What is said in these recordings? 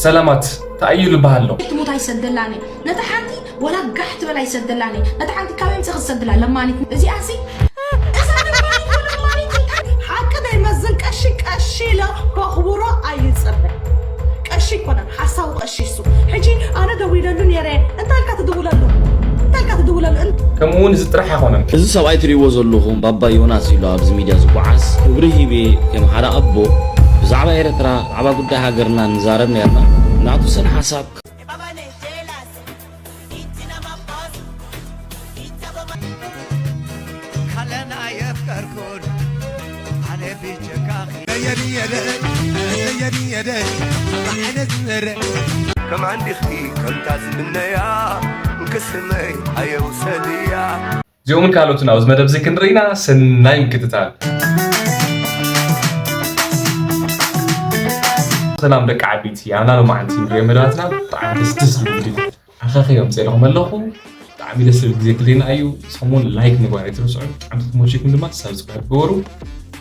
ሰላማት ተኣይሉ በሃሎ። ትሙት ኣይሰደላኒ። ነታ ሓንቲ ወላ ጋሕ ትበል ኣይሰደላኒ። ነታ ሓንቲ ካበይ ምጽእ ክሰድላ ለማኒት። እዚኣሲ እዛ ለማኒት ወላ ለማኒት ሓቂ ደይመዝን ቀሺ ቀሺ ኢለ ከኽብሮ ኣይጽበ። ቀሺ ይኮነን ሓሳዊ ቀሺ እሱ። ሕጂ ኣነ ደዊለሉ ነይረ። እንታይ ኢልካ ትድውለሉ? እንታይ ኢልካ ትድውለሉ? እን- ከምኡ እውን እዚ ጥራሕ ኣይኮነን። እዚ ሰብኣይ ትሪእዎ ዘለኹም ባባ ዮናስ ኢሉ ኣብዚ ሚድያ ዝጓዓዝ ክብሪ ሂቤ ከም ሓደ ኣቦ ብዛዕባ ኤርትራ ብዛዕባ ጉዳይ ሃገርና ንዛረብ ነርና ናቱ ሰን ሓሳብ ካለና የፍቀርኩን ኣነ ብጀካኺ የድየደ የድየደ ብዓይነ ዝመረ ከም ዓንዲኽቲ ከምታ ዝምነያ እንክስመይ ኣየውሰድያ እዚኦምን ካልኦትን ኣብዚ መደብ እዚ ክንርኢና ሰናይ ምክትታል። ሰላም ደቂ ዓቢቲ ኣብና ሎማዓንቲ ንሪኦ መደባትና ብጣዕሚ ደስ ደስ ዝብል ቪድዮ ዓኻኺ እዮም ጸኢለኹም ኣለኹ። ብጣዕሚ ደስ ዝብል ግዜ ክልኢና እዩ። ሰሙን ላይክ ምግባር ኣይትርስዑ። ብጣዕሚ ተመችኩም ድማ ሳብስክራይብ ግበሩ።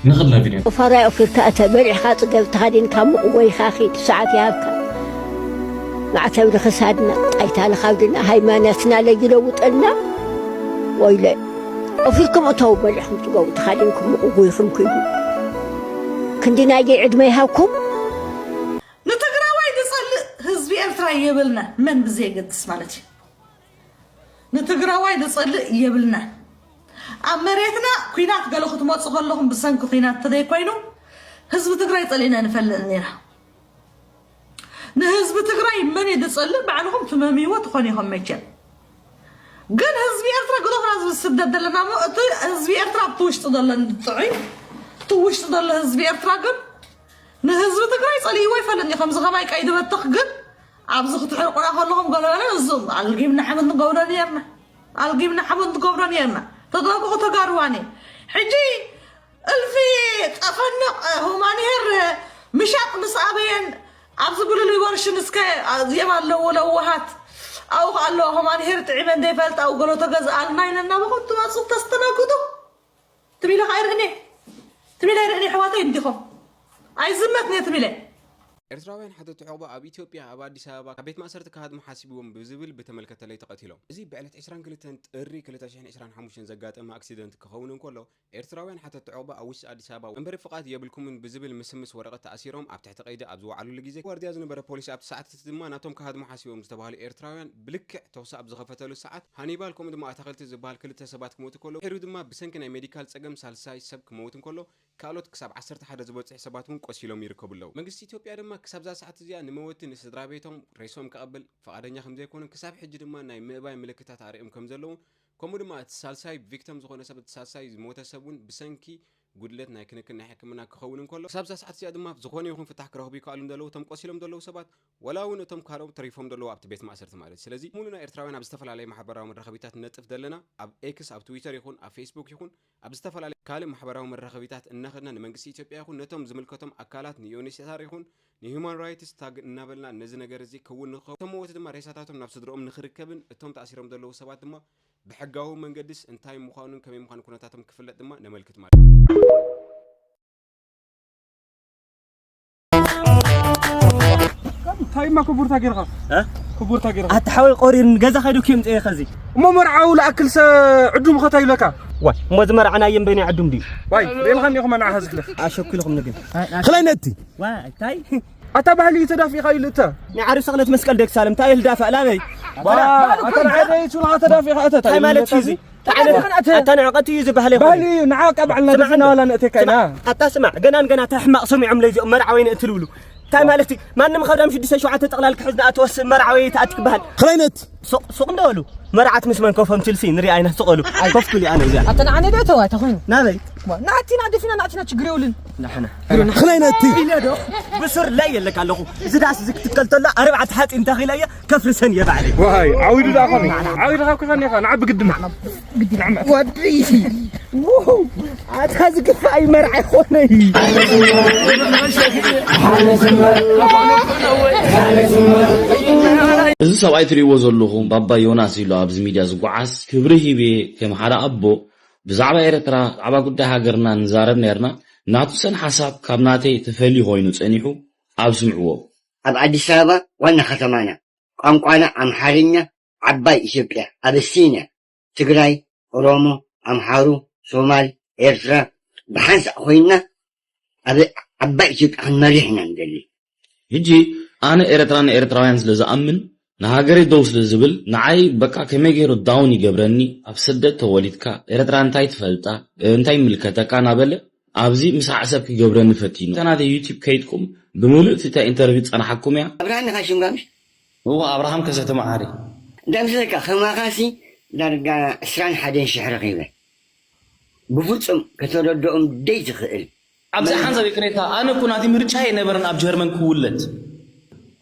ንኽድ ናብ ቪድዮ ፋራይ ኦፊርካ እተ በሊዕኻ ጽገብ ተሃዲንካ ምቕወይካ ኺድ ሰዓት ይሃብካ። ማዕተብ ንኽሳድና ጣይታ ንኻብድና ሃይማኖትና ለይለውጠልና። ወይለ ኦፊርኩም እተው በሊዕኹም ጽገቡ ተሃዲንኩም ምቕወይኹም ክይዱ። ክንዲ ናይገይ ዕድመ ይሃብኩም። ንትግራዋይ ዝጸልእ ህዝቢ ኤርትራ የብልና መን ብዘየገድስ ማለት እዩ። ንትግራዋይ ዝጸልእ የብልና። ኣብ መሬትና ኲናት ገለ ክትመጹ ከለኹም ብሰንኪ ኲናት ተዘይኮይኑ ህዝቢ ትግራይ ጸሊእና ንፈልጥ ኔራ። ንህዝቢ ትግራይ መን እዩ ዝጸልእ ባዕልኹም ትመምይዎ ትኾኑ ኢኹም መቸም። ግን ህዝቢ ኤርትራ ግደፉና ዝብል ስደት ዘለና እሞ እቲ ህዝቢ ኤርትራ ኣብቲ ውሽጢ ዘሎ ጥዑይ እቲ ውሽጢ ዘሎ ህዝቢ ኤርትራ ግን ንህዝቢ ትግራይ ጸሊእዎ ይፈልጥ እዩ። ከምዚ ከማይ ቀይዲ በትኽ ግን ኣብዚ ክትሕርቁና ከለኹም ገለገለ እዞም ኣልጊምና ሓመድ ንገብሮ ነርና ኣልጊምና ሓመድ ንገብሮ ነርና ተጠንቀቑ ተጋሩዋኒ ሕጂ እልፊ ጠፈንቕ ሁማንሄር ምሻጥ ምስ ኣበየን ኣብዚ ጉልል ወርሽን እስከ እዚኦም ኣለዉ ለውሃት ኣብኡ ከ ኣለዋ ሁማንሄር ጥዒመን ዘይፈልጥ ኣብ ገሎ ተገዝኣልና ኢለን ናባኹም ትመፁ ተስተናግዱ ትቢለ ከ ኣይርእን እየ ትቢለ ኣይርእን እየ ኣሕዋተይ እንዲኹም ኣይዝመት እየ ትቢለ ኤርትራውያን ሓተቲ ዑቕባ ኣብ ኢትዮጵያ ኣብ ኣዲስ ኣበባ ካብ ቤት ማእሰርቲ ክሃድሙ ሓሲብዎም ብዝብል ብተመልከተለይ ተቐቲሎም። እዚ ብዕለት ዕስራን ክልተን ጥሪ ክልተ ሽሕን ዕስራን ሓሙሽተን ዘጋጠመ ኣክሲደንት ክኸውን እንከሎ፣ ኤርትራውያን ሓተቲ ዑቕባ ኣብ ውሽጢ ኣዲስ ኣበባ መንበሪ ፍቓድ የብልኩምን ብዝብል ምስምስ ወረቐት ተኣሲሮም ኣብ ትሕቲ ቀይዲ ኣብ ዝወዓሉሉ ግዜ፣ ዋርድያ ዝነበረ ፖሊስ ኣብቲ ሰዓት እቲ ድማ ናቶም ክሃድሙ ሓሲቦም ዝተባህሉ ኤርትራውያን ብልክዕ ተኹሲ ኣብ ዝኸፈተሉ ሰዓት፣ ሃኒባል ከምኡ ድማ ኣታኽልቲ ዝበሃል ክልተ ሰባት ክሞቱ ከለዉ፣ ድሒሩ ድማ ብሰንኪ ናይ ሜዲካል ጸገም ሳልሳይ ሰብ ክመውት እንከሎ፣ ካልኦት ክሳብ ዓሰርተ ሓደ ዝበጽሑ ሰባት እውን ቆሲሎም ይርከቡ ኣለዉ። መንግስቲ ኢትዮጵያ ድማ ክሳብ እዛ ሰዓት እዚኣ ንመወቲ ንስድራ ቤቶም ሬሶም ክቐብል ፍቓደኛ ከም ዘይኮኑን ክሳብ ሕጂ ድማ ናይ ምእባይ ምልክታት ኣርእዮም ከም ዘለዉን ከምኡ ድማ እቲ ሳልሳይ ቪክተም ዝኾነ ሰብ እቲ ሳልሳይ ዝሞተ ሰብ እውን ብሰንኪ ጉድለት ናይ ክንክን ናይ ሕክምና ክኸውን እንከሎ ክሳብ እዛ ሰዓት እዚኣ ድማ ዝኾነ ይኹን ፍታሕ ክረኽቡ ይከኣሉ እንደለዉ እቶም ቆሲሎም ዘለዉ ሰባት ወላ እውን እቶም ካልኦም ተሪፎም ዘለዉ ኣብቲ ቤት ማእሰርቲ ማለት እዩ። ስለዚ ሙሉ ናይ ኤርትራውያን ኣብ ዝተፈላለየ ማሕበራዊ መራኸቢታት ንነጥፍ ዘለና ኣብ ኤክስ ኣብ ትዊተር ይኹን ኣብ ፌስቡክ ይኹን ኣብ ዝተፈላለየ ካልእ ማሕበራዊ መራኸቢታት እናኸድና ንመንግስቲ ኢትዮጵያ ይኹን ነቶም ዝምልከቶም ኣካላት ንዩኤንኤችሲኣር ይኹን ንሂውማን ራይትስ ታግ እናበልና ነዚ ነገር እዚ ክውን ንክኸውን እቶም መወቲ ድማ ሬሳታቶም ናብ ስድርኦም ንክርከብን እቶም ተኣሲሮም ዘለዉ ሰባት ድማ ብሕጋዊ መንገድስ እንታይ ምዃኑን ከመይ ምዃኑ ኩነታቶም ክፍለጥ ድማ ነመልክት ማለት እዩ። እንታይ እማ ክቡርታ ጌርካ? እ? ክቡርታ ጌርካ? ኣታ ሓወይ ቆሪር ገዛ ከይዱ ኪም ጤ ከዚ። እሞ መርዓዊ ለኣክልሰ ዕዱም ኸታ ይብለካ? ዋይ እሞ እዚ መርዓና የም በይናይ ዕዱም ድዩ? ዋይ ሬልኻን ኢኹም ኣንዓ ኸዝግለኽ። ኣሸኩልኹም ንግን። ኽላይ ነቲ። ዋይ እንታይ? ኣታ ባህሊ እዩ ተዳፊእኻ ኢሉ እተ። ናይ ዓርቢ ሰቕለት መስቀል ደግ ሳለም እንታይ ልዳፋእ ላበይ? ኣታ ንዓደይ ቹላ ተዳፊእኻ እተ። እንታይ ማለት እዩ እዚ? ኣታ ንዕቀት እዩ ዝበሃል ይኾን? ባህሊ እዩ ንዓ ቀባዕልና ስምዓኒ። ደፊና ዋላ ንእቴካ ኢና። ኣታ ስማዕ ገናን ገና እንታይ ሕማቕ ሰሚዖም ለይዚኦም መርዓወይ ንእትልብሉ እንታይ ማለት እዩ? ማንም ካብ ዳም ሽዱሽተ ሸውዓተ ጠቕላል ክሕዝ ንኣተወስ መርዓወይ ተኣቲ ክበሃል። ኽላይነት ሱቕ ሱቕ እንደበሉ መርዓት ምስ መን ኮፎም ችልሲ ንሪኣ ኢና ስቕ በሉ። ኮፍ ክብል እየ ኣነ እዚኣ። ኣታ ንዓነ ዶ ተዋይ ተኾይኑ? ናበይ? ናቲና ደፊና ናቲና ችግር የብሉን። ንሕና ኽላይነቲ ኢለ ዶ ብሱር ላይ የለካ ኣለኹ። እዚ ዳስ እዚ ክትከል ተሎ ኣርባዕተ ሓፂን ተኺለ እየ ከፍርሰን እየ ባዕለይ። ዋይ ዓዊዱ ደኣ ኸመይ? ዓዊዱ ካብ ከኸኒ ኢኻ ንዓ ብግድና። ወዲ ኣታ ዝግፋ ይመርዓ ይኾነይ። እዚ ሰብኣይ ትሪእዎ ዘለኹም ባባ ዮናስ ኢሉ ኣብዚ ሚድያ ዝጓዓዝ ክብሪ ሂቤ ከም ሓደ ኣቦ ብዛዕባ ኤርትራ ብዛዕባ ጉዳይ ሃገርና ንዛረብ ነርና ናቱ ሰን ሓሳብ ካብ ናተይ ተፈልዩ ኮይኑ ጸኒሑ ኣብ ስምዕዎ። ኣብ ኣዲስ ኣበባ ዋና ከተማና ቋንቋና ኣምሓርኛ፣ ዓባይ ኢትዮጵያ፣ ኣበሲንያ፣ ትግራይ፣ ኦሮሞ፣ ኣምሓሩ፣ ሶማል፣ ኤርትራ፣ ብሓንሳእ ኮይንና ኣብ ዓባይ ኢትዮጵያ ክንመርሕ ኢና ንደሊ። ሕጂ ኣነ ኤርትራ ንኤርትራውያን ስለ ዝኣምን ንሃገረይ ደው ስለ ዝብል ንዓይ በቃ ከመይ ገይሩ ዳውን ይገብረኒ። ኣብ ስደት ተወሊድካ ኤርትራ እንታይ ትፈልጣ እንታይ ይምልከተካ እናበለ ኣብዚ ምሳዕ ሰብ ክገብረኒ ፈቲኑ። እታ ናተይ ዩቲብ ከይድኩም ብምሉእ እቲ ኢንተርቪው ዝጸናሓኩም እያ። ኣብርሃም ኢኻ ሽምካ ምሽ? እወ ኣብርሃም ከሰተ መዓሪ። ደምስሰካ ከማኻሲ ዳርጋ ዕስራን ሓደን ሽሕ ረኺበ። ብፍጹም ከተረድኦም ደይ ትኽእል። ኣብዚ ሓንሳብ ይቅሬታ ኣነ እኮ ናቲ ምርጫ የነበረን ኣብ ጀርመን ክውለድ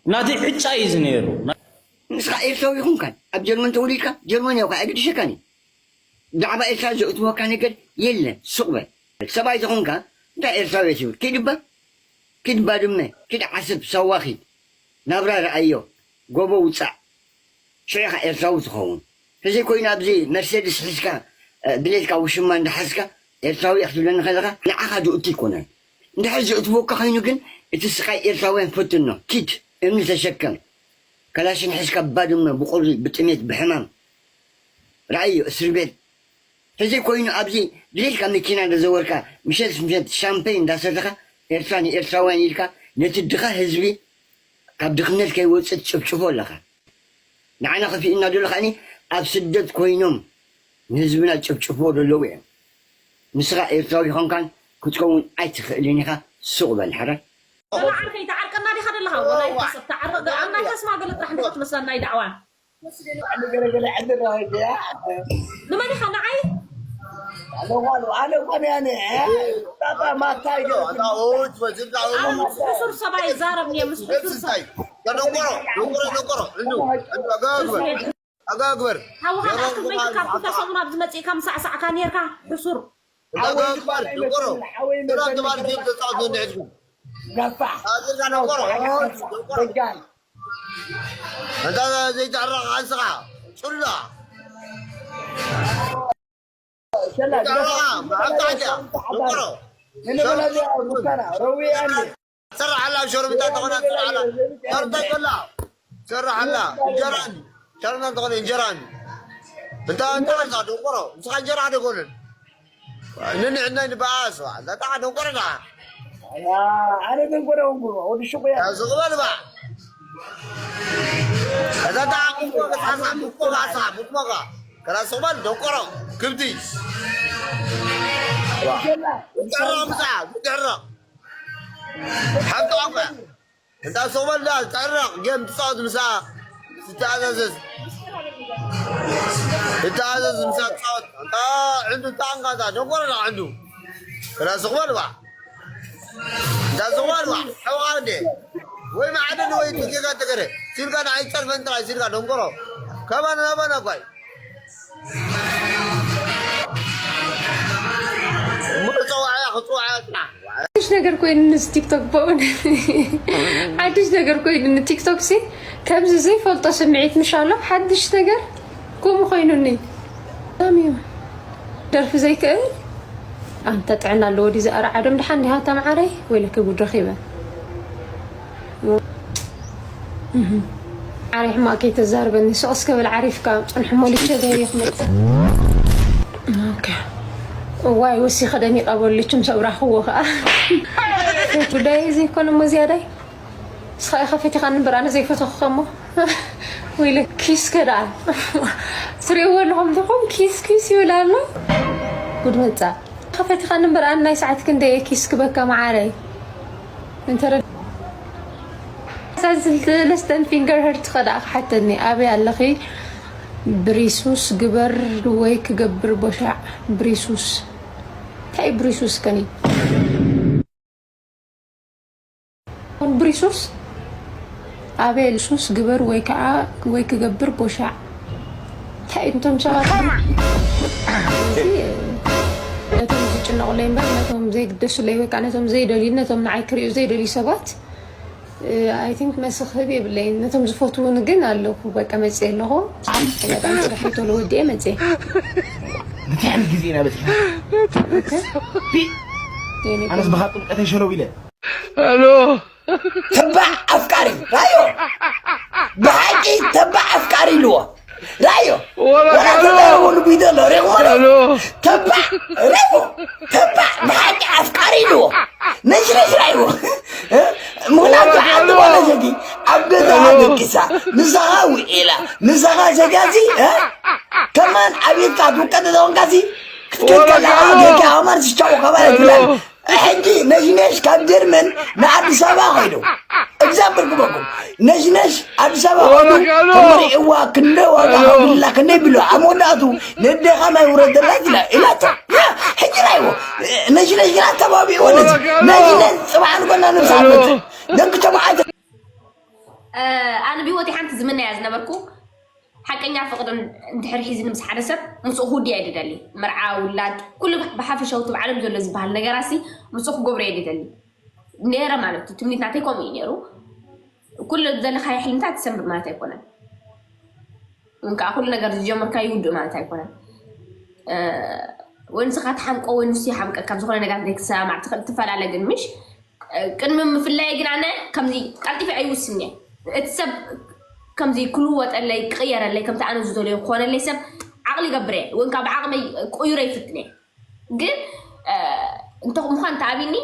ናቲ ዕጫ እዩ ዝነይሩ። ንስኻ ኤርትራዊ ይኹንካን ኣብ ጀርመን ተወሊድካ ጀርመን ያውካ ኣይግድሸካን እዩ። ብዛዕባ ኤርትራ ዘእትወካ ነገር የለን። ሱቕ በል። ሰብኣይ ተኾንካ እንታይ ኤርትራዊ እየ ትብል? ኪድ እባ ኪድ ባድመ ኪድ ዓሰብ ሳዋ ኪድ ናብራ ረኣዮ ጎቦ ውጻእ ሽዑ ኢኻ ኤርትራዊ ትኸውን። ተዘይኮይኑ ኣብዚ መርሴድስ ሒዝካ ድሌትካ ውሽማ እንዳሓዝካ ኤርትራዊ ኢኻ ክትብለኒ ከለኻ ንዓኻ ዝእቱ ኣይኮነን። እንድሕር ዘእትወካ ኮይኑ ግን እቲ ስቓይ ኤርትራውያን ፈትኖ። ኪድ እምኒ ተሸከም። ከላሽን ሒዝካ ባድመ ብቁሪ ብጥሜት ብሕማም ረኣዮ እስርቤት። ተዘይኮይኑ ኣብዚ ድሌትካ መኪና እንዳዘወርካ ምሸት ምሸት ሻምፔን እንዳሰተኻ ኤርትራ ንኤርትራውያን ኢልካ ነቲ ድኻ ህዝቢ ካብ ድኽነት ከይወጽእ ትጭፍጭፎ ኣለኻ። ንዓና ከፊእና ዘሎ ከኣኒ ኣብ ስደት ኮይኖም ንህዝብና ዝጭፍጭፍዎ ዘለዉ እዮም። ንስኻ ኤርትራዊ ይኾንካን ክትከውን ኣይትኽእልን ኢኻ። ሱቕ በል ሓራይ። ወላ ዓርከይ ተዓርቀና ዲኻ ዘለኻ ወላ ይሓሰብ ተዓረቕ ደኣ ናይ ከስማ ገለ ጥራሕ እንተ ትመስለና ይዳዕዋ ንመን ኢኻ ንዓይ ኣነ እኳ ነያነ ጣጣ ማታ ይገርም ሕሱር ሰብኣይ ይዛረብ እየ ምስ ሕሱር ሰብ ደንቆሮ ደንቆሮ ደንቆሮ እንዱ እንዱ ኣጋግበር ኣጋግበር ሓውኻ ደኣ ክመይት ካብ ክልተ ሰሙን ኣብዚ መፂእካ ምሳዕሳዕካ ነርካ ሕሱር ኣጋግበር ደንቆሮ ስራሕ ተባል ፊልም ተፃወት ነንሕድኩም ገፋሕ ኣዚርካ ደንቆሮ ደንቆሮ በጃል እንታ ዘይተዕረቕ ኣንስኻ ጩላ ሸላ ተዕረቓ ብሓብታ ዓድያ ደንቆሮ ንነበላ እዚኣ ሙካና ረዊያኒ ትሰርሓላ ኣብ ሸርብ እንታይ ተኾና ትሰርሓላ ሰርታ ይበላ ትሰርሓላ እንጀራኒ ሸርና እንተኾነ እንጀራኒ እንታ እንታ ኣልካ ደንቆሮ ንስኻ እንጀራ ደጎንን ንንዕናይ ንበኣስ ዋዕላ ደንቆሮ ደኣ ኣነ ደንቆሮ ወንጉ ወዲ ሹቁ ያ ዝቕበል ባ እዛ ደኣ ቁቆ ከሳሳ ቁቆ ባሳ ቁቆ ከራ ዝቕበል ደንቆሮ ክብቲ ሸላ ጨራ ምሳ ዝድሕረቕ ሓብቲ ኣባ እንታ ሶማል ዳ ተዕረቕ ጌም ትጻወት ምሳ ትተኣዛዘዝ ትተኣዛዘዝ ምሳ ትጻወት እንታ ዕንዱ ታንጋዛ ደንቆሮ ዳ ዕንዱ ከራ ዝቕበል ባ እንታ ዝቕበል ባ ሕዋ እንዴ ወይ ማዕደን ወይ ትጌጋ ተገረ ሲልካ ንዓይ ጸርፈን ጥራይ ሲልካ ደንቆሮ ከማን ናባና ጓይ ሓድሽ ነገር ኮይኑ ንዚ ቲክቶክ በእውነት ሓድሽ ነገር ኮይኑ ንቲክቶክ ሲ ከምዚ ዘይፈልጦ ስምዒት ምሻሎ ሓድሽ ነገር ከምኡ ኮይኑኒ እዩ ደርፊ ዘይክእል ኣንተ ጥዕና ኣለዎ ዲ ዝኣረ ዓዶም ድሓን ዲሃ እታ መዓረይ ወይለኪ ጉድ ረኺበ ዓረይ ሕማቅ ከይተዛርበኒ ስቕ እስከ በል ዓሪፍካ ጽንሑ ሞልቼ ገይረ ክመጽእ እዋይ ወሲኸ ደሚቐ በልችም ሰብራኽዎ ከዓ ጉዳይ እዚ ይኮነ እሞ ዝያዳይ እስኻ ኢኻ ፈቲኻኒ እምበር ኣነ ዘይፈተኹኻ እሞ ወይለ ኪስከ ደኣ ትሪእዎ ኣለኹም ዲኹም ኪስ ኪስ ይብል ኣሎ ጉድ መጻ ኢኻ ፈቲኻኒ እምበር ኣነ ናይ ሰዓት ክንደይ እየ ኪስ ክበካ መዓረይ እንተ ሳልስልቲ ለስተን ፊንገር ህርት ኸዳ ክሓተኒ ኣበይ ኣለኺ ብሪሱስ ግበር ወይ ክገብር ቦሻዕ ብሪሱስ እንታይ ብሪሱስ ከኒ ብሪሱስ ኣበይ ሱስ ግበር ወይ ከዓ ወይ ክገብር ቦሻዕ እንታይ እንቶም ሰባት ነቶም ዝጭነቑለይ እምበር ነቶም ዘይግደሱለይ ወይ ከዓ ነቶም ዘይደልዩ ነቶም ንዓይ ክሪኡ ዘይደልዩ ሰባት ኣይ ቲንክ መስኽብ የብለይን ነቶም ዝፈትዉን ግን ኣለኹ በቃ መፅእ ኣለኹ በጣም ስራሕ ቶሎ ወዲኤ መፅእ እንታይ ዓይነት ግዜ ኢና በፂሕና ኣነስ ብካ ጥምቀተይ ሸለው ኢለ ኣሎ ተባዕ ኣፍቃሪ ራዮ፣ ብሓቂ ተባዕ ኣፍቃሪ ኢልዎ ራዮ። ወላ ወላ ተዛረበሉ ቪድዮ ኣሎ፣ ሪእኹሞ ዶ? ሄሎ። ተባዕ ሪእኹ፣ ተባዕ ብሓቂ ኣፍቃሪ ኢልዎ። ነሽነሽ ራይዎ። እ? ምኽንያቱ ወላ ሓንቲ ሄሎ። ጓል ኣንስተይቲ ኣብ ገዛኻ ሄሎ። ደቂሳ፣ ምሳኻ ውዒላ፣ ምሳኻ ሰትያሲ፣ እ? ከማን ኣብ ኢድካ ትውቀጥ ተኾንካሲ፣ ክትከድ ወላ ከለኻ ሄሎ። ጌርካ ከማን ስቻው ከማን ሄሎ። ኣይትብላን። ሕጂ ነሽነሽ ካብ ጀርመን ንኣዲስ ኣበባ ከይዱ። ኤግዛምፕል ክበኩም። ነሽነሽ ኣዲስ ኣበባ ከይዱ፣ ወረቀሎ። ተመሪዕዋ ክንደ ዋጋ ወረቀሎ። ከብላ ክንደ ቢሎ። ኣብ መወዳእቱ ነዴኻ ማይ ውረደላ ኢላ፣ ኢላቶ። ያ፣ ሕጂ ራይዎ። ነሽነሽ ግና ተባቢዕዎ ነዚ። ወረቀሎ። ነሽነሽ ጽባሕ ንጎና ነብሳ ወረቀሎ። ኣሎት። ደቂ ተባዕት። እ፣ ኣነ ብህይወት ሓንቲ ዝምነያ ዝነበርኩ ሓቀኛ ፍቕሪ እንድሕር ሒዝኒ ምስ ሓደ ሰብ፣ ምስኡ ክውድያ እየ ዝደሊ። መርዓ፣ ውላድ፣ ኩሉ ብሓፈሻዊ እቲ ኣብ ዓለም ዘሎ ዝበሃል ነገራሲ ምስኡ ክገብሮ እየ ዝደሊ ነይረ ማለት እዩ። ትምኒት ናተይ ከምኡ እዩ ነይሩ። ኩሉ ዝደለኻዮ ሕልምታት ትሰምር ማለት ኣይኮነን። ወይ ከዓ ኩሉ ነገር ዝጀመርካዮ ይውድእ ማለት ኣይኮነን። እ፣ ወይ ንስኻ ትሓምቆ ወይ ንሱ ይሓምቀካ፣ ኣብ ዝኾነ ነገር ዘይትሰማማዕ ትኽእል፣ ትፈላለ ግን ምሽ ቅድሚ ምፍላይ ግን ኣነ ከምዚ ቀልጢፈ ኣይውስን እየ። እቲ ሰብ ከምዚ ክልወጠለይ፣ ክቕየረለይ፣ ከምቲ ኣነ ዝደለዮ ክኾነለይ ሰብ ዓቕሊ ይገብር እየ። ወይ ካብ ዓቕመይ ክቕይሮ ይፍትን እየ። ግን፣ እ፣ እንተ ምዃን ተኣቢኒ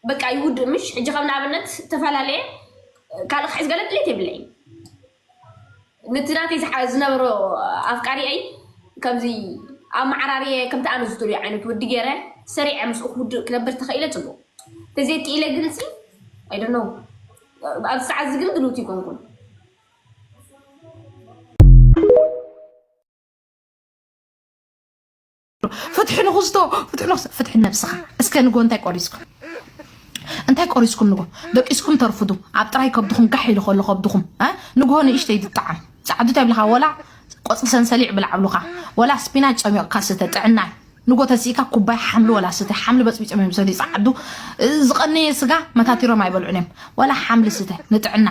በቃ ይውድእ ምሽ። ሕጂ ከም ንኣብነት ተፈላለየ ካልእ ክሕዝ ገለ ድሌት የብለይን። ነቲ ናተይ ዝሓ-፣ ዝነበሮ ኣፍቃሪኣይ ከምዚ ኣመዓራርየ ከምቲ ኣነ ዝደልዮ ዓይነት ወዲ ገይረ ሰሪዐ ምስኡ ክውድእ ክነብር ተኸኢለ ጽቡቕ። ተዘይክኢለ ግንሲ፣ I don't know። ኣብዚ ሰዓት እዚ ግን ድልውቲ ኣይኮንኩን። ፍትሒ ንኽስቶ፣ ፍትሒ ንኽስቶ፣ ፍትሒ ነብስኻ። እስከ ንጎ እንታይ ቆሪስኩም? እንታይ ቆሪስኩም ንጎ? ደቂስኩም ተርፍዱ። ኣብ ጥራይ ከብድኹም ጋሕ ኢሉ ከሎ ከብድኹም፣ እ? ንግሆ ንእሽተይ ትጠዓም። ጸዓዱ እንታይ ብልኻ? ወላ ቆጽሊ ሰንሰሊዕ ብላዕ ብሉኻ። ወላ ስፒናች ጸሚቕካ ስተ፣ ጥዕናይ። ንጎ ተሲእካ ኩባይ ሓምሊ ወላ ስተ። ሓምሊ በጽቢጾም እዮም ዝሰትዩ ጸዓዱ። እ፣ ዝቐነየ ስጋ መታቲሮም ኣይበልዑን እዮም። ወላ ሓምሊ ስተ፣ ንጥዕና።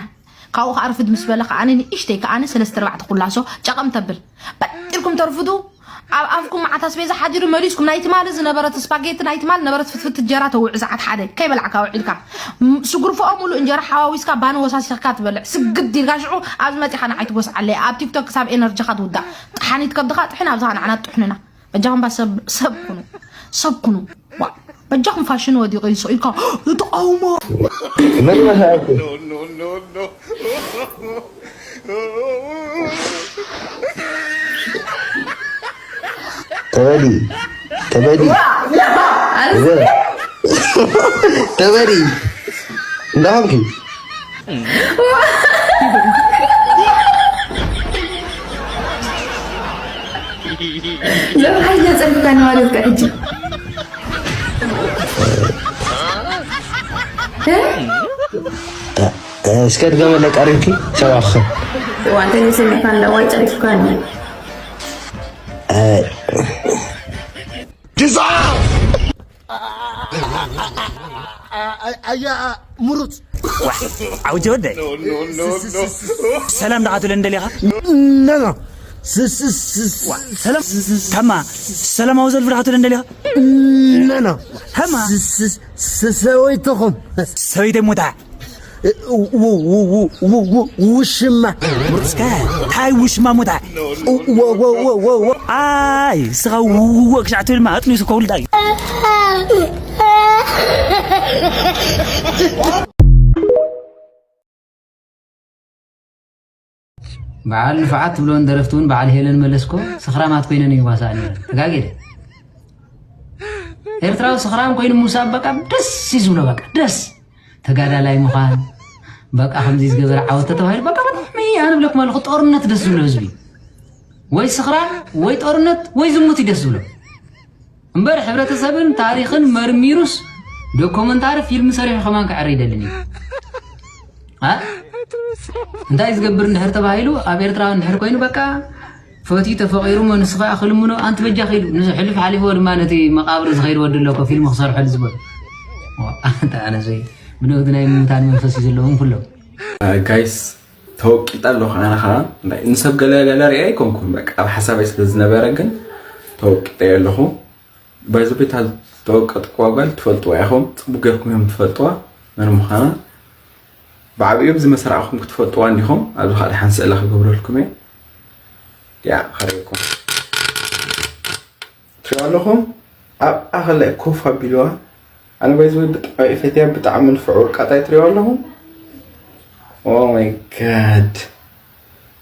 ካብኡ ከኣ ርፍድ ምስ በለ ከኣ ንእሽተይ ከኣ ሰለስተ ኣርባዕተ ኩላሶ ጨቐም ተብል። በጢርኩም ተርፍዱ። ኣብ ኣፍኩም መዓት ኣስቤዛ ሓዲሩ መሊስኩም። ናይ ትማሊ ዝነበረት ስፓጌቲ፣ ናይ ትማሊ ነበረት ፍትፍት እንጀራ ተውዕእ ሰዓት ሓደ ከይበላዕካ ውዒልካ። ም-፣ ስጉርፎኦ ሙሉእ እንጀራ ሓዋዊስካ ባኒ ወሳሲኽካ ትበልዕ። ስግድ ኢልካ ሽዑ ኣብዚ መጺኻ ንዓይ ትጎስዓለይ። ኣብ ቲክቶክ ክሳብ ኤነርጂኻ ትውዳእ። ጠሓኒት ከብድኻ ጥሕን ኣብዛ ንዓና ትጥሕኑና። በጃኹም ባ ሰብ፣ ሰብ ኩኑ። ሰብ ኩኑ። ዋ፣ በጃኹም ፋሽን ወዲቑ እዩ ኢልካ ተቃውሞ። መን መሳእኩ? ተበዲ፣ ተበዲ። ተበዲ። እንዳኸምኪ? ዘብሓይ ዘጸግካ ንማለትካ ሕጂ። እ? እስከ ድገመለይ ቀሪብኪ ሰባኺ። እዋ፣ እንተ ዘይሰሚዕካ እንዳ ዋይ ጸሪፍካ እንዲ። እ። ዲዛ! ኣያ ምሩጽ። ዓውጀ ወደይ። ሰላም ደኣ ትብለኒ ደሊኻ? ነኖ። ስ-፣ ስ-፣ ስ-፣ ዋ፣ ሰላም። ከማ ሰላማዊ ዘልፊ ደኣ ትብለኒ ደሊኻ? ነኖ። ከማ ስ-፣ ስ-፣ ስ-፣ ሰበይትኹም። ሰበይተይ ሞታ። ው-፣ ው-፣ ውሽማ። እስከ ታይ ውሽማ ሞታ? ው-፣ ው-፣ ው-፣ ው-፣ ው-፣ ው-፣ ኣይ፣ ስኻ ው-፣ ው-፣ ው-፣ ክሻዕ ትብል ማ ኣጥኒሱ ከውልዳ እዩ። በዓል ንፉዓት ትብሎን ደረፍቲ እውን በዓል ሄለን መለስኮ ስኽራማት ኮይነን ይዋሳኣ ነይረን። ተጋጌደ። ኤርትራዊ ስኽራም ኮይኑ ምውሳእ በቃ ደስ እዩ ዝብሎ፣ በቃ ደስ። ተጋዳላይ ምዃን፣ በቃ ከምዚ ዝገበረ ዓወት ተተባሂሉ፣ በቃ ብጣዕሚ ኣነ እብለኩም ኣለኹ፣ ጦርነት ደስ ዝብሎ ህዝቢ። ወይ ስኽራም፣ ወይ ጦርነት፣ ወይ ዝሙት እዩ ደስ ዝብሎ። እምበር ሕብረተሰብን ታሪኽን መርሚሩስ ዶኮመንታሪ ፊልም ሰሪሑ ከማን ከዕሪ ይደልን እዩ። አ? እንታይ ዝገብር እንድሕር ተባሂሉ ኣብ ኤርትራ እንድሕር ኮይኑ በቃ ፈትዩ ተፈቒሩ እሞ ንሱ ኸኣ ክልምኖ ኣንቲ በጃኺ ኢሉ ንሱ ሕልፍ ሓሊፍዎ ድማ ነቲ መቓብር ዝኸይድ ወዲ ኣሎ እኮ ፊልም ክሰርሐሉ ዝበሉ። ዋ፣ ኣንታ ኣነ ዘይ ብነውቲ ናይ ምውታን መንፈስ እዩ ዘለዎም ኩሎም። ጋይስ ተወቂጠ ኣለኹ ኣነ ኸዓ። እንታይ ንሰብ ገለ ገለ ሪኣ ኣይኮንኩን፣ በቃ ኣብ ሓሳበይ ስለ ዝነበረ ግን ተወቂጠ ኣለኹ። ባይዘቤት ዝተወቀጥኩዋ ጓል ትፈልጥዋ ኢኹም፣ ጽቡቅ ጌርኩም እዮም ትፈልጥዋ መን ምዃና። ብዓብዩ ብዚ መሰራዕኹም ክትፈልጥዋ እንዲኹም። ኣብዚ ከዓ ደሓን ስእላ ክገብረልኩም እየ። ያ ኸሪኩም ትሪኦ ኣለኹም። ኣብ ኣኸለ ኮፍ ኣቢልዋ። ኣነ ባይዘወይ ብጣዕሚ ፈትያ፣ ብጣዕሚ ንፍዑ ወርቃጣይ ትሪኦ ኣለኹም። Oh my God።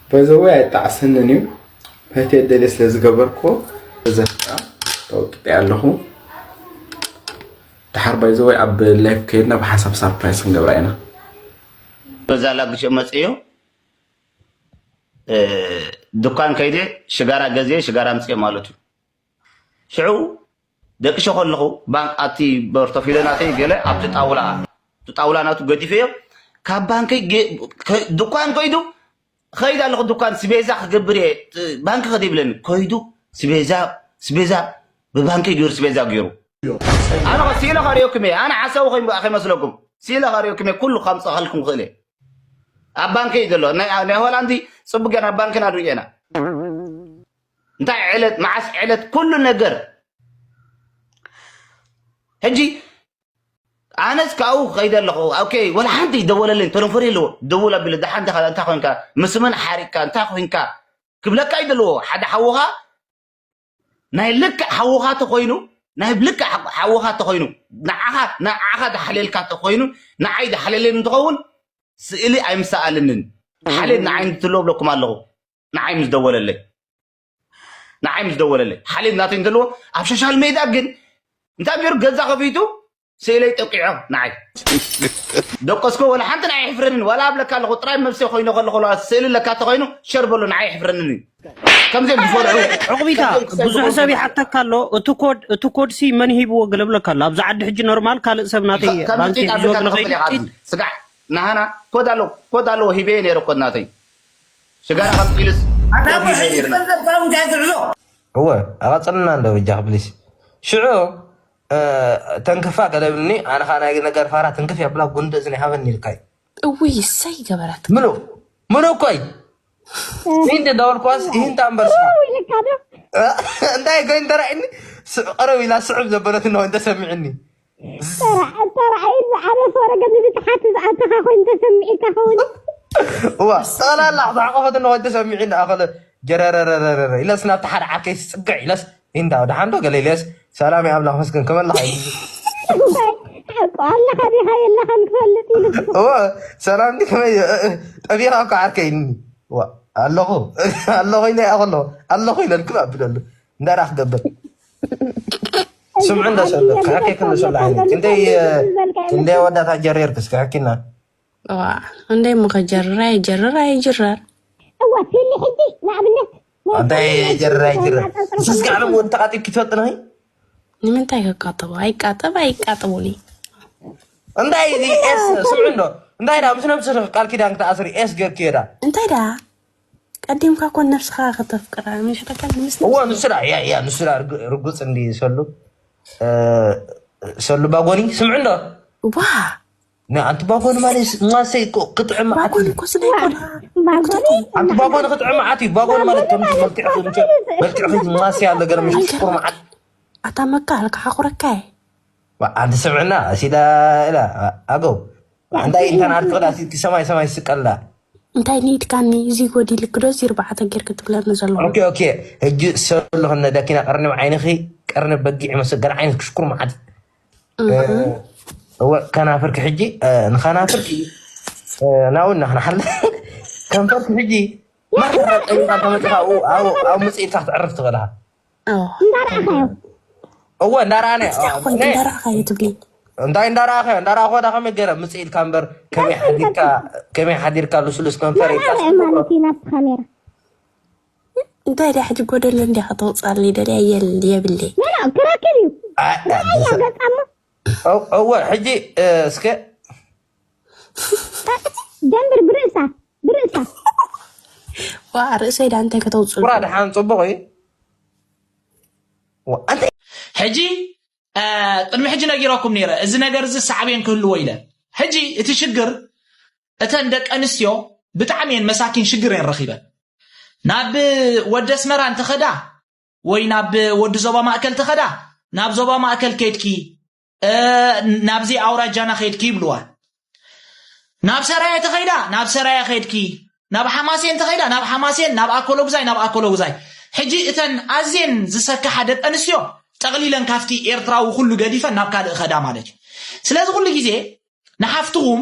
ባይዘወይ ኣይጣዕሰንን እዩ። ፈትየ ደልየ ስለ ዝገበርኩዎ ዘፍጣ ተወቅጤ ኣለኹ። ድሓር ባይዘወይ ኣብ ላይፍ ከይድና ብሓንሳብ ሳርፕራይዝ ክንገብራ ኢና። በዛ ላግሸ መፅዮ ድኳን ከይደ ሽጋራ ገዜ ሽጋራ ምፅዮ ማለት እዩ። ሽዑ ደቅሸ ከለኹ ባንክ ኣቲ በርቶፊለ ናተይ ገለ ኣብቲ ጣውላ ኣብቲ ጣውላ ናቱ ገዲፈዮ ካብ ባንከይ ድኳን ከይዱ ኸይድ ኣለኹ ድኳን ስቤዛ ክገብር እየ ባንክ ከደ ይብለኒ ከይዱ ስቤዛ ስቤዛ ብባንከይ ገይሩ ስቤዛ ገይሩ ኣነ ስኢለ ከርእየኩም እየ ኣነ ሓሳዊ ከይመስለኩም ስኢለ ከርእየኩም እየ ኩሉ ከምፀኸልኩም ክእል እየ ኣብ ባንከይ ዘሎ ናይ ሆላንዲ ፅቡቅ ገና ኣብ ባንክና ንሪኦ ኢና እንታይ ዕለት መዓስ ዕለት ኩሉ ነገር ሕጂ ኣነስ ካብኡ ከይደ ኣለኹ ኦኬ ወላ ሓንቲ ይደወለለይ ተለፎን ኣለዎ ደውል ኣቢለ ደሓን ዲኻ እንታይ ኮይንካ ምስምን ሓሪቅካ እንታይ ኮይንካ ክብለካ ይደለዎ ሓደ ሓውኻ ናይ ልክዕ ሓውኻ ተኮይኑ ናይ ልክዕ ሓውኻ ተኮይኑ ንዓኻ ንዓኻ ዳሓለልካ ተኮይኑ ንዓይ ዳሓለለይ እንትኸውን ስእሊ ኣይምሰኣልንን ሓሌት ንዓይ እንትሎ ብለኩም ኣለኹ ንዓይ ምስ ደወለለይ ንዓይ ምስ ደወለለይ ሓሌት ናተይ እንተልዎ ኣብ ሶሻል ሜድያ ግን እንታይ ገይሩ ገዛ ከፊቱ ስእለይ ጠቂዖ ንዓይ ደቀስኮ ወላ ሓንቲ ንዓይ ይሕፍረንን ዋላ ኣብለካ ኣለኹ ጥራይ መብሰ ኮይነ ከለኹ ስእሊ ለካ ተኮይኑ ሸር በሎ ንዓይ ይሕፍረንን እዩ ከምዚኦም ዝፈርሑ ዕቑቢታ ብዙሕ ሰብ ይሓተካ ኣሎ እቲ ኮድ እቲ ኮድ ሲ መን ሂብዎ ገለ ብለካ ኣሎ ኣብዚ ዓዲ ሕጂ ኖርማል ካልእ ሰብ ናተይ ባንኪ ሒዝዎ ገለ ከይዱ ስጋዕ ናሃና ኮድ ኣለዎ ኮድ ኣለዎ ሂበየ ነይረ ኮድ ናተይ ሽጋራ ካብ ኢልስ እወ ኣቐፅልና እንዶ በጃኽ ፕሊስ ሽዑ ተንክፋ ገለብልኒ ኣነ ከዓ ናይ ነገር ፋራ ትንክፍ የብላ ጉንዲ እዝኒ ሃበኒ ኢልካይ እውይ እሰይ ገበረት ምኑ ምኑ እኮይ ይህን ደወልኳስ ይህን ታንበርሳ እንታይ ኮይን ተራእኒ ቀረብ ኢላ ስዕብ ዘበለት ነው እንተሰሚዕኒ ተራእይ ዝዓበስ ወረገ ንብትሓት ዝኣተኻ ኮይኑ ተሰሚዒካ ኸውን እዋ ጠቕላላ ዝሓቆፈት ነው እንተሰሚዕኒ ኣኸለ ጀረረረረረ ኢለስ ናብቲ ሓደ ዓርከይ ስፅግዕ ኢለስ እንዳ ደሓን ዶ ገለ ኢለስ ሰላም ኣምላኽ መስገን ከመላኻ ኣለኻ ዲኻ የለኻን ክፈልጥ ኢሉ ሰላም ዲ ከመይ ጠቢኻ እኮ ዓርከይ ኣለኹ ኣለኹ ኢለ ኣለኹ ኣለኹ ኢለልኩም ኣብለሉ እንዳራ ክገብር ስምዑ እንዳ ሰሎ ክሕኬ ክንደ ሰሎ ዓይነት ክንደይ ክንደይ ወዳታ ጀሪርክስ ክሕኪና እንደ እሞ ከጀርር ኣይጀርር ኣይጅረር እዋ ፊሊ ሕጂ ንኣብነት እንታይ ጀርር ኣይጅረር ንስስካ ዓለም ወዲ ተቃጢብ ክትፈጥነይ ንምንታይ ከቃጠቦ ኣይቃጠብ ኣይቃጠቡኒ እንታይ እዚ ኤስ ስምዑ እንዶ እንታይ ዳ ምስ ነብስኺ ቃል ኪዳን ክትኣስሪ ኤስ ገርክዮ ዳ እንታይ ዳ ቀዲምካ ኮን ነብስኻ ከተፍቅራ ምሽ ተቀል ምስ እዎ ንሱ ዳ ያ ያ ንሱ ዳ ርጉፅ እንዲ ሰሉ ሰሉ ባጎኒ ስምዑ እንዶ ዋ ኣንቲ ባጎኒ ማለት ማሰይ ክጥዕም መዓት እዩ። ባጎኒ እኮ ስለ ይኮና። ባጎኒ ኣንቲ ባጎኒ ክጥዕም መዓት እዩ። ባጎኒ ማለት ከም መልክዕ መልክዕ ማሰይ ኣሎ ገለ ምሽ ሽኩር መዓት። ኣታ መካ ኣልካ ሓኩረካ እየ። ኣንቲ ስምዕና ሲዳ ኢላ ኣገው እንታይ እንተን ኣርክዳ ሲቲ ሰማይ ሰማይ ስቀላ። እንታይ ኒድካኒ እዚ ጎዲልክ ዶ እዚ ርባዕተ ጌርክ ትብለኒ ዘለኹ። ኦኬ ኦኬ ሕጂ ሰሎ ክንደ ዳኪና ቀርኒ ዓይንኺ ቀርኒ በጊዕ መስል ገለ ዓይነት ክሽኩር መዓት። እወ ከናፍርኪ ሕጂ ንኸናፍርኪ ናው እናኽናሓለ ከንፈርኪ ሕጂ ማራ ጠይቃ ተመፅኻ ኣብ ምፅኢትካ ክትዕርፍ ትኽእልኻ እንዳረኣኻዮ እወ እንዳረኣነ እንዳረኣኻዮ ትብሊ እንታይ እንዳረኣኻዮ እንዳረኣኹ ዳ ከመይ ገይረ ምፅኢትካ እምበር ከመይ ሓዲርካ ከመይ ሓዲርካ ልስሉስ ከንፈር ኢልካ ማለት እዩ ናብቲ ካሜራ እንታይ ድያ ሕጂ ጎደሎ እንዲያ ከተውፅኣለይ ደልያ የል የብለይ ኖ ኖ ክረክብ እዩ ራእያ ገጻሞ እወ ሕጂ እስከ ደንብር ብርእሳ ብርእሳ ዋ ርእሰይ ዳ እንታይ ከተውፅሉ ቁራ ድሓን ፅቡቕ እዩ ሕጂ ቅድሚ ሕጂ ነጊረኩም ነይረ እዚ ነገር እዚ ሳዕቤን ክህልዎ ኢለ ሕጂ እቲ ሽግር እተን ደቂ ኣንስትዮ ብጣዕሚ እየን መሳኪን ሽግር እየን ረኺበን ናብ ወዲ ኣስመራ እንተኸዳ ወይ ናብ ወዲ ዞባ ማእከል ተኸዳ ናብ ዞባ ማእከል ከድኪ ናብዚ ኣውራጃና ከድኪ ይብልዋ ናብ ሰራየ ተኸይዳ ናብ ሰራየ ኸይድኪ፣ ናብ ሓማሴን ተኸይዳ ናብ ሓማሴን፣ ናብ ኣኮሎጉዛይ ናብ ኣኮሎጉዛይ። ሕጂ እተን ኣዝየን ዝሰክሓ ደቂ ኣንስትዮ ጠቕሊለን ካብቲ ኤርትራዊ ኩሉ ገዲፈን ናብ ካልእ ኸዳ ማለት እዩ። ስለዚ ኩሉ ግዜ ንሓፍትኹም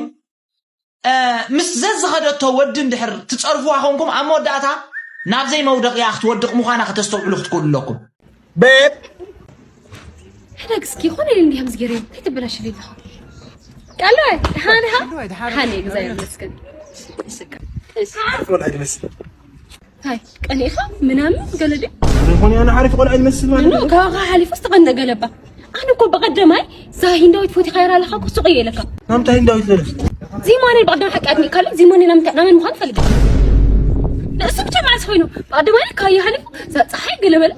ምስ ዘዝኸደቶ ወዲ እንድሕር ትጸርፍዋ ኾንኩም ኣብ መወዳእታ ናብ ዘይመውደቕያ ክትወድቕ ምዃና ከተስተውዕሉ ክትክእሉ ኣለኩም። ቤብ ሕደግ እስኪ ይኾነ ኢል እንዲህ ምስገር እንታይ ትበላሽ ሌለኻ? ቀለዋይ ደሓን ኢኻ? ሓነ እግዚኣብሔር ይመስገን። እስካ እሺ። ቆልዓ ይመስል ታይ ቀኒኻ ምናምን ገለ ድዩ? ይኾን ያና ሓሪፍ ቆልዓ ይመስል ማለት ኖ ካባኻ ሓሊፉ ዝተቐንደ ገለባ ኣነ እኮ ብቐደማይ እዛ ሂንዳዊት ፎቲኻ ይራ ኣለኻ እኮ ሱቕ እየ ኢለካ ናምታ ሂንዳዊት ለለስ ዚማኔ ብቐደም ሓቂ ኣድኒእካለ ዚማኔ ናምታ ናመን ምዃን ፈልግ ንእሱ ብቻ ማለት ኮይኑ ብቐደማይ ካየ ሓሊፉ እዛ ፀሓይ ገለ በለ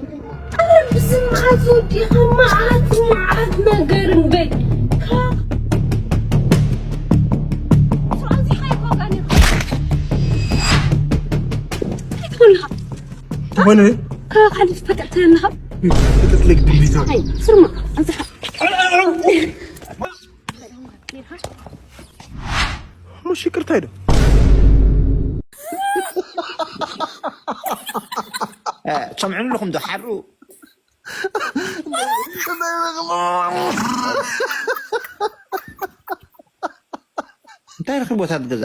ብስምዓት ወዲኻ መዓት መዓት ነገር እንበል ትኾንኻ ትኾነ ካብ ሓሊፍ ፈጥርተ ኣለኻ ትጥልቅ ድቢቶ ስርማ ኣብዝሓ ሙሽ ይቅርታ ይደ ትሰምዑኒ ኣለኹም ዶ ሓሩ እንታይ ረኺቦታት ገዛ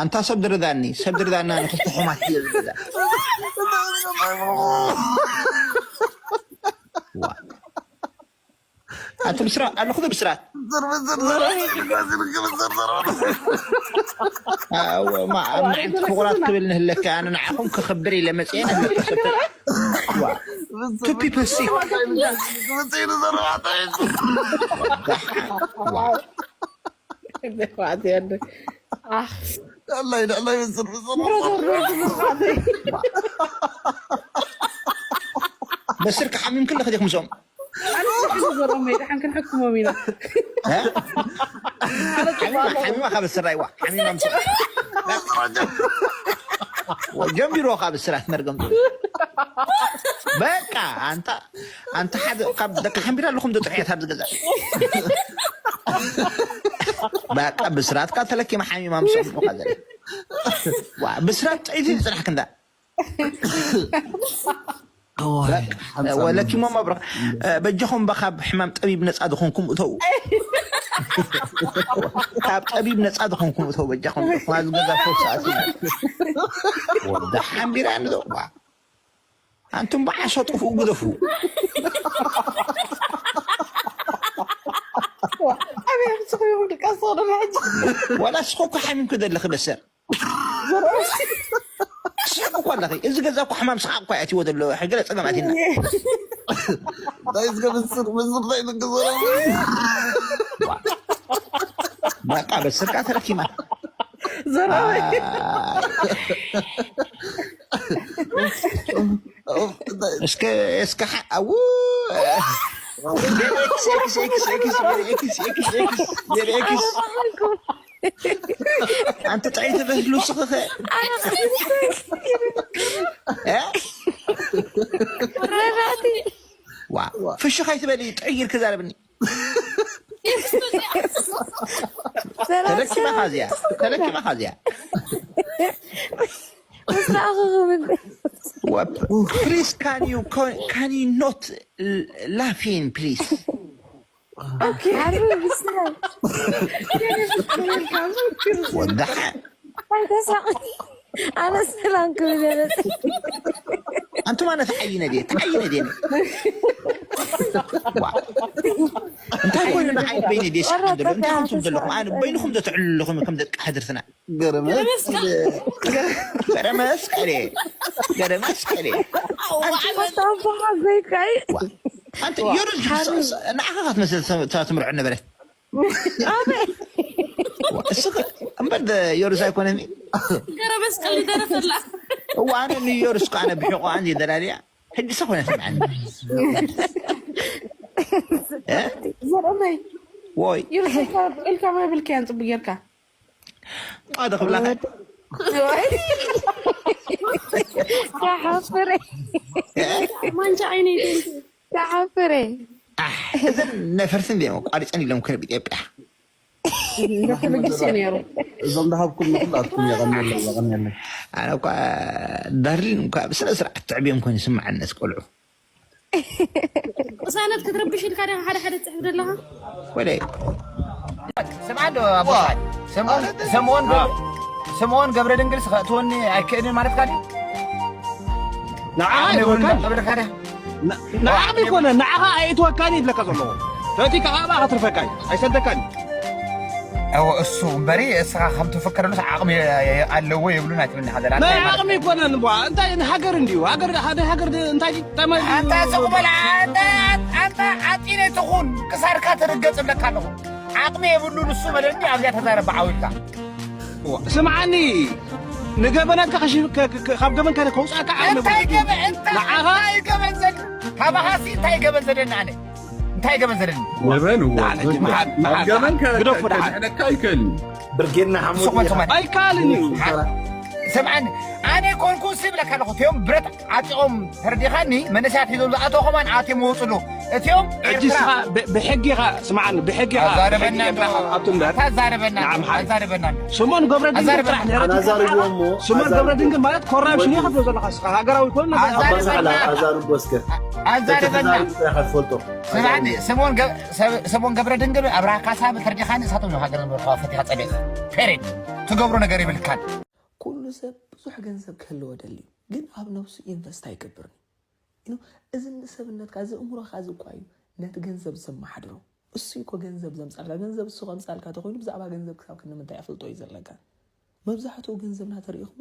ኣንታ ሰብ ድርዳኒ ሰብ ድርዳና ንክልተ ሕማት እየ ዝገዛ ኣቲ ብስራት ኣለኹ ዶ ብስራት ፍቁራት ክብል ንህለካ ኣነ ንዓኹም ክኽብር ኢለ መፅአ ንህለካ ሰብ ቱ ፒፕል ሲ በስር ክሓሚም ክለኽ ዲኹም ሶም ዘሮም ደሓን ክንሕክሞም ኢና ሓሚማ ካብ ስራይዋ ሓሚማ ጀምቢሮ ካብ ስራት መርገም በቃ ኣንታ ኣንታ ሓደ ካብ ደቂ ሓምቢራ ኣለኹም ዶ ጥዕያት ኣብዚ ገዛ በቃ ብስራትካ ተለኪማ ሓሚማ ምስ ኦምካ ዘለ ብስራት ጥዒት ይፅናሕክ እንዳ ወለኪሞ መብሮ በጃኹም ባ ካብ ሕማም ጠቢብ ነፃ ዝኾንኩም እተው ካብ ጠቢብ ነፃ ዝኾንኩም እተው በጃኹም ዝገዛ ፈውስ ኣቲ ወዳ ሓምቢራ ንዘዋ ኣንቱም በዓሶ ጥፍኡ ግደፉ ኣበይ ኣምፅኹ ይኹን ድቃስ ዶ ሕጂ ዋላ ስኹ እኮ ሓሚምኩ ዘለኺ በሰር ስሕቅ እኮ ኣለኺ እዚ ገዛ እኮ ሕማም ስሓቅ እኮ ኣትዎ ዘሎ ሕገለ ፀገም ኣቲና እንታይ ዝገብስር ምስር ናይ ንግዘረ በቃ በስርካ ተረኪማ ዘራዊ እስከ እስከ ሓ- ኣው ኤክስ ኤክስ ኤክስ ኤክስ ኤክስ ኤክስ ኤክስ ኤክስ ኣንቲ ጥዕይቲ በህሉ ስኽኸ ረራቲ ዋ ፍሽኽ ኣይትበሊ ጥዕይ ኢልክ ዛረብኒ ተለኪማ ካዚያ ተለኪማ ካዚያ ምስራኹ ክብል What? Please, can you can, can you not l- laughing, please? ሓሩ ብስራ What the heck? ኣይተሳቕ ኣነ ሰላም ክብል የመጽ ኣንቱም ኣነ ተዓይነ ድየ ተዓይነ ድየ ዋ እንታይ ኮይኑ ንዓይ በይነ ድየ ስሓን ዘሎ እንታይ ከምቱም ዘለኹም ኣነ በይንኹም ዶ ትዕልሉ ኣለኹም ከም ደቂ ሕድርትና ገረመ ገረ መስቀሌ ገረ መስቀሌ ታባሃ ዘይካይ ኣንቲ ዮርስ ንዓኻ ክትመስል ትምርዖ ነበረት እስኻ እምበር ዮርስ ኣይኮነን ገረ መስቀል ይደረፈላ እዋ ኣነ ንዮርስ ከ ኣነ ብሕቆ ኣንዚ ደላልያ ሕጂ ሰ ኮነ ስምዓኒ ዘርኦመይ ወይ ኢልካ መብልካ ያንፅቡ ጌርካ ጣደ ክብላኸ ተሓፍረ። ማንጫ ዓይነይ፣ thank you። ተሓፍረ። እዘን ነፈርትን ዲኦም ኣቋሪፀን ኢሎም ከርብ ኢትዮጵያ። እዞም ዝሃብኩም ንኩላትኩም የቐንየለይ፣ የቐንየለይ። ኣነ እኳ ዳርሊን እኳ ብስነ ስርዓት ትዕብዮም ኮይኑ ይስምዓኒ፣ ቆልዑ። ቅሳነት ክትረብሽ ኢልካ ዲኻ ሓደ ሓደ ትጽሕፍ ዘለኻ? ወደ ስምዓ ዶ ኣቦ፣ ስምኦን ገብረ ድንግል ስኸእትወኒ ኣይክእልን ማለት ካዲ ንዓኻ ኣይኮነን። ንዓኻ ኣይእትወካን ይብለካ ዘለኹ። ተእቲካ ካባኣ ከትርፈካ እዩ፣ ኣይሰደካን። እሱ እምበሪ እስኻ ከም ትፍክረሉስ ዓቕሚ ኣለዎ የብሉን ኣይትብልኒ። ሓደራ ናይ ዓቕሚ ኣይኮነን። ቧ እንታይ ንሃገር እንድዩ ሃገር፣ ሓደ ሃገር እንታይ ጠማ ኣንታ ስቕ በል። ኣንታ ኣንታ ዓጢነ ትኹን ክሳድካ ትርገጽ እብለካ ኣለኹ። ዓቕሚ የብሉን እሱ በለኒ። ኣብዚኣ ተዛረብ ዓዊልካ። ስምዓኒ፣ ንገበናትካ ካብ ገበንካ ከውፃእካ ዓቕሚ እንታይ ገበን እንታይ እንታይ ገበን ዘድ ካባኻሲ እንታይ ገበን ዘደኒ ኣነ እንታይ ገበን ዘደኒ ገበን እዎ ግደፉ ደሓን። ክሕነካ ኣይከልን። ብርጌድና ሓሙድ ሱቕ በል ስማኒ ኣይካልን እዩ። ስምዓኒ ኣነ ኮንኩ ስብለካ ኣለኹ እቲኦም ብረት ዓጢቖም ተረዲኻኒ። መንእሰያት ሒዞም ዝኣተው ከማን ኣትዮም ወፅሉ እቲኦም ሕጂ ኤርትራ ስኻ ብ- ብሕጊ ኢኻ ስምዓኒ፣ ብሕጊ ኢኻ ኣዛረበና ብሕጊ እንዶ ኤርትራ ኢኻ ኣቱ እምበር ኣዛረበና ንዓም ሓደ ኣዛረበና እንዶ ስሞን ገብረ ድንግል ኣዛረበና ጥራሕ ነረ ኣዛርብዎ እሞ ስሞን ገብረ ድንግል ማለት ኮራፕሽን ኢኻ ትብሎ ዘለኻ ስኻ ሃገራዊ ኮን ኣባሳዕላ ኣዛርቦ እስከ ኣዛረበና ተዛሪብ ጥራሕ ትፈልጦ ስምዓኒ ስሞን ገ- ሰ- ስሞን ገብረ ድንግል ኣብርሃ ካሳ ብተርዲኻኒ እሳቶም እዮም ሃገር ንብረኻ ፈቲኻ ጸሊእኻ ፔሬድ ትገብሮ ነገር ይብልካን። ኩሉ ሰብ ብዙሕ ገንዘብ ክህልዎ ደልዩ ግን ኣብ ነብሱ ኢንቨስት ኣይገብርን እዩ። እዚ ንሰብነትካ እዚ እምሮኻ እዚ እኳ እዩ ነቲ ገንዘብ ዘመሓድሮ። እሱ እኮ ገንዘብ ዘምፃልካ ገንዘብ እሱ ከምፃልካ ተኮይኑ ብዛዕባ ገንዘብ ክሳብ ክንምንታይ ኣፍልጦ እዩ ዘለካ። መብዛሕትኡ ገንዘብና ተሪኢኹሞ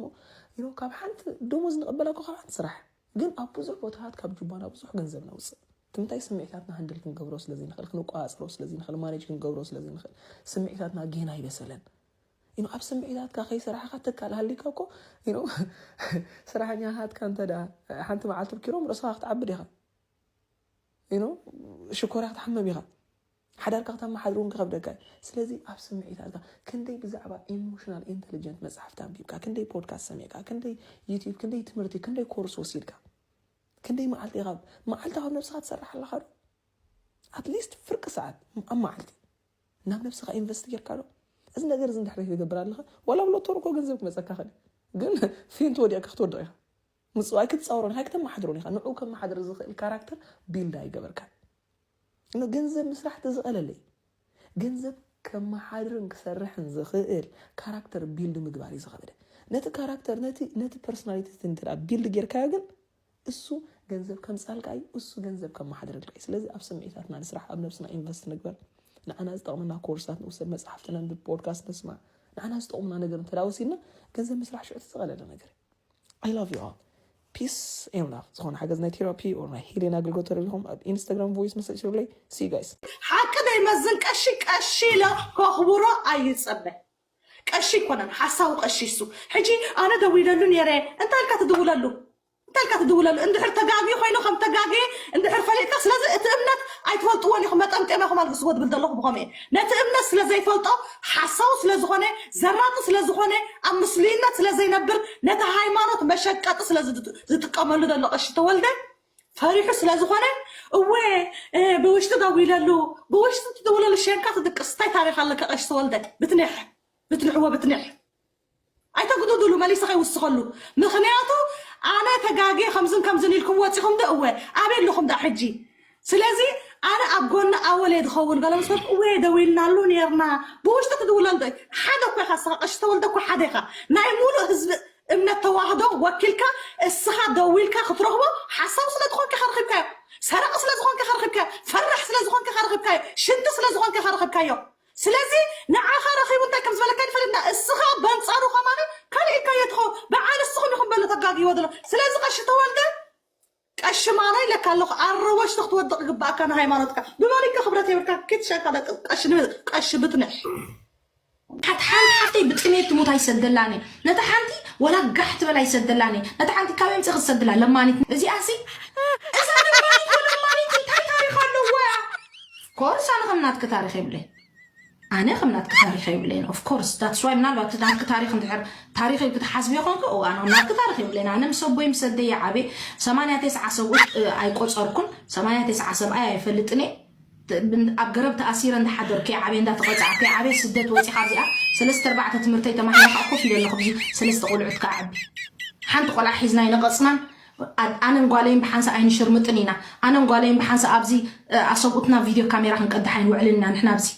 you know ካብ ሓንቲ ደሞዝ ንቐበላ እኮ ካብ ሓንቲ ስራሕ ግን ኣብ ብዙሕ ቦታታት ካብ ጁባና ብዙሕ ገንዘብ ነውፅእ። ትምንታይ ስምዒታትና ሃንድል ክንገብሮ ስለዘይንኽእል ክንቆፃፀሮ ስለዘይንኽእል ማኔጅ ክንገብሮ ስለዘይንኽእል ስምዒታትና ጌና ኣይበሰለን። you know ኣብ ስምዒታትካ ከይሰራሕካ ትካል ሃሊካ እኮ you know ስራሕኛታትካ እንተ ደኣ ሓንቲ መዓልቲ ብኪሮም ርእስኻ ክትዓብድ ኢኻ። you know ሽኮርያ ክትሓመም ኢኻ። ሓዳርካ ክተመሓድር እውን ክኸብደካ እዩ። ስለዚ ኣብ ስምዒታትካ ክንደይ ብዛዕባ ኢሞሽናል ኢንተሊጀንት መፅሓፍቲ ኣንቢብካ፣ ክንደይ ፖድካስት ሰሚዕካ፣ ክንደይ ዩቲዩብ፣ ክንደይ ትምህርቲ፣ ክንደይ ኮርስ ወሲድካ፣ ክንደይ መዓልቲ ኢኻ መዓልታዊ ኣብ ነብስኻ ትሰርሕ ኣለኻ ዶ? ኣትሊስት ፍርቂ ሰዓት ኣብ መዓልቲ ናብ ነብስኻ ኢንቨስት ጌርካ ዶ? እዚ ነገር እዚ እንድሕር ዘይትገብር ኣለኻ ዋላ ኣብ ሎቶሪ እኮ ገንዘብ ክመፀካ ኽእል እዩ። ግን ፌንት ወዲቕካ ክትወድቕ ኢኻ። ምፅዋይ ክትፃወሮን ሃይ ክተመሓድሮን ኢኻ። ንዑ ከመሓድር ዝኽእል ካራክተር ቢልድ ኣይገበርካን። እሞ ገንዘብ ምስራሕ እቲ ዝቐለለ እዩ። ገንዘብ ከመሓድርን ክሰርሕን ዝኽእል ካራክተር ቢልድ ምግባር እዩ ዝኸበደ። ነቲ ካራክተር ነቲ ነቲ ፐርሶናሊቲ እንተ ቢልድ ጌርካዮ ግን እሱ ገንዘብ ከምፃልካ እዩ፣ እሱ ገንዘብ ከመሓድረልካ እዩ። ስለዚ ኣብ ስምዒታትና ንስራሕ፣ ኣብ ነብስና ኢንቨስት ንግበር። ንዓና ዝጠቕመና ኮርሳት ንውሰድ፣ መፅሓፍቲ ነንብብ፣ ፖድካስት ንስማዕ። ንዓና ዝጠቕሙና ነገር እንተ ወሲድና ገንዘብ ምስራሕ ሽዑ እቲ ዝቐለለ ነገር እዩ። I love you all. Peace and love። ዝኾነ ሓገዝ ናይ ቴራፒ or ናይ ሂሊን ኣገልግሎት ተደሊኹም ኣብ ኢንስታግራም ቮይስ መሰጅ ይብለይ። See you guys. ሓቂ ዘይመዝን ቀሺ ቀሺ ኢለ ከኽብሮ ኣይጸበ። ቀሺ ኣይኮነን ሓሳዊ ቀሺ እሱ። ሕጂ ኣነ ደዊለሉ ነይረ እንታይ ኢልካ ትድውለሉ? እንታይ ኢልካ ትድውለሉ? እንድሕር ተጋግዩ ኮይኑ ከም ተጋግየ እንድሕር ፈሊጥካ ስለዚ እቲ እምነት ኣይትፈልጥዎን ኢኹም መጠምጠሚያኹም ኣልግስዎ ዝብል ዘለኹ ብኸምኡ እየ። ነቲ እምነት ስለ ዘይፈልጦ ሓሳዊ ስለ ዝኾነ ዘራጢ ስለ ዝኾነ ኣብ ምስሉይነት ስለ ዘይነብር ነቲ ሃይማኖት መሸቀጢ ስለ ዝጥቀመሉ ዘሎ ቀሺ ተወልደ ፈሪሑ ስለ ዝኾነ እወ ብውሽጢ ደዊለሉ ብውሽጢ ትድውለሉ ሸንካ ትድቅስ እንታይ ታሪኽ ኣለካ ቀሺ ተወልደ ብትንሕ ብትንሕዎ ብትንሕ ኣይተጉድድሉ መሊሰ ከይውስኸሉ ምኽንያቱ ኣነ ተጋግየ ከምዝን ከምዝን ኢልኩም ወፂኹም ዶ እወ ኣበይ ኣለኹም ዳ ሕጂ ስለዚ ኣነ ኣብ ጎኒ ኣወል እየ ዝኸውን ገለ ምስ በልኩ እወ ደዊልናሉ ነርና ብውሽጢ ትድውለሉ ዶ ሓደ እኮ ኢኻ እስኻ ቀሺ ተወልደ እኮ ሓደ ኢኻ ናይ ሙሉእ ህዝቢ እምነት ተዋህዶ ወኪልካ እስኻ ደዊልካ ክትረኽቦ ሓሳዊ ስለ ዝኾንካ ኢኻ ረኺብካዮ ሰረቒ ስለ ዝኾንካ ኢኻ ረኺብካዮ ፈራሕ ስለ ዝኾንካ ኢኻ ረኺብካዮ ሽንቲ ስለ ዝኾንካ ኢኻ ረኺብካዮ ስለዚ ንዓኻ ረኺቡ እንታይ ከም ዝበለካ ይፈልጥና እስኻ በንጻሩ ከማን ካልእ ኢልካዮ ትኸውን በዓል እስኹም ኢኹም በሉ ተጋግይዎ ዘሎ ስለዚ ቀሺ ተወልደ ቀሺ ማና ኢለካ ኣለኹ ኣረወሽቲ ክትወድቕ ይግባእካ ንሃይማኖትካ ብመሊካ ክብረት የብልካ ኪትሸካ ደቂ ቀሺ ንብል ቀሺ ብትንሕ ሓንቲ ሓንቲ ሓፍተይ ብጥሜት ትሙት ኣይሰደላን እየ ነታ ሓንቲ ወላ ጋሕ ትበል ኣይሰደላን እየ ነታ ሓንቲ ካበይ ምፅእ ክትሰድላ ለማኒት እዚኣሲ እዛ ለማኒት ወለማኒት እንታይ ታሪክ ኣለዋ ኮርስ ኣነ ከም ናትኪ ታሪክ የብለይ ኣነ ከም ናትኪ ታሪኽ የብለይን። Of course that's why ምናልባት ናትኪ ታሪኽ እንድሕር ታሪኽ ኢልኪ ትሓስቢ ይኾንኪ፣ እዋ፣ ኣነ ከም ናትኪ ታሪኽ የብለይን። ኣነ ምስ ኣቦይ ምስ ኣደይ ዓብየ ሰማንያ ተስዓ ሰብኡት ኣይቆፀርኩን። ሰማንያ ተስዓ ሰብኣይ ኣይፈልጥን እየ። ኣብ ገረብ ተኣሲረ እንዳሓደርኩ ዓብየ እንዳተቐፃዕኩ ዓብየ ስደት ወፂ። ካብዚኣ ሰለስተ ኣርባዕተ ትምህርተይ ተማሂረ ከዓ ኮፍ ኢለ ኣለኹ። ብዚ ሰለስተ ቆልዑት ከዓ ዓቢ ሓንቲ ቆልዓ ሒዝና ይነቐፅናን ኣነን ጓለይን ብሓንሳ ኣይንሽርምጥን ኢና። ኣነን ጓለይን ብሓንሳ ኣብዚ ኣሰብኡትና ቪድዮ ካሜራ ክንቀድሕ ኣይንውዕልን ኢና። ንሕና ኣብዚ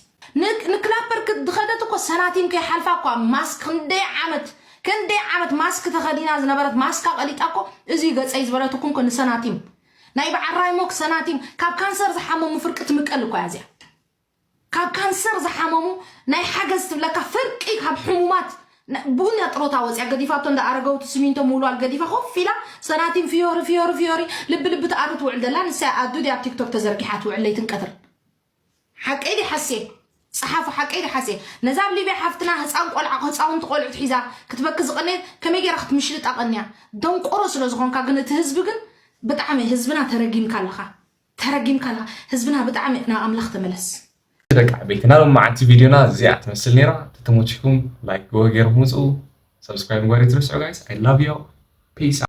ንክላፐር ዝኸደት እኮ ሰናቲም ከይሓልፋ እኳ ማስክ ክንደይ ዓመት ክንደይ ዓመት ማስክ ተኸዲና ዝነበረት ማስካ ቀሊጣ እኮ እዚ ገፀይ ዝበለት እኩንኮ ንሰናቲም ናይ በዓል ራይሞክ ሰናቲም ካብ ካንሰር ዝሓመሙ ፍርቂ ትምቀል እኮ እያ እዚኣ። ካብ ካንሰር ዝሓመሙ ናይ ሓገዝ ትብለካ ፍርቂ ካብ ሕሙማት ቡና ጥሮታ ወፅያ ገዲፋቶ እንዳ ኣረገውቲ ስሚንቶ ምውልዋል ገዲፋ ኮፍ ኢላ ሰናቲም ፍዮሪ ፍዮሪ ፍዮሪ ልቢ ልቢ ትኣሪ ትውዕል ዘላ ንሳ ኣዱ ዲ ኣብ ቲክቶክ ተዘርጊሓ ትውዕል ለይትን ቀትር። ሓቀይ ዲ ሓሴ ፀሓፉ ሓቀይ ዲ ሓሴ ነዛ ኣብ ሊብያ ሓፍትና ህፃን ቆልዓ ህፃውንቲ ቆልዑት ሒዛ ክትበኪ ዝቐነየት ከመይ ገይራ ክትምሽልጣ ቀንያ። ደንቆሮ ስለ ዝኾንካ ግን እቲ ህዝቢ ግን ብጣዕሚ ህዝብና ተረጊምካ ኣለኻ። ተረጊምካ ኣለኻ። ህዝብና ብጣዕሚ ናብ ኣምላኽ ተመለስ። ደቂ ዓበይትና ሎም መዓልቲ ቪድዮና እዚኣ ትመስል ነይራ። ተተመችኩም ላይክ ጎ ገይርኩም ውፅኡ። ሰብስክራይብ ምግባር ይትርስዑ ጋይስ። I love you. Peace.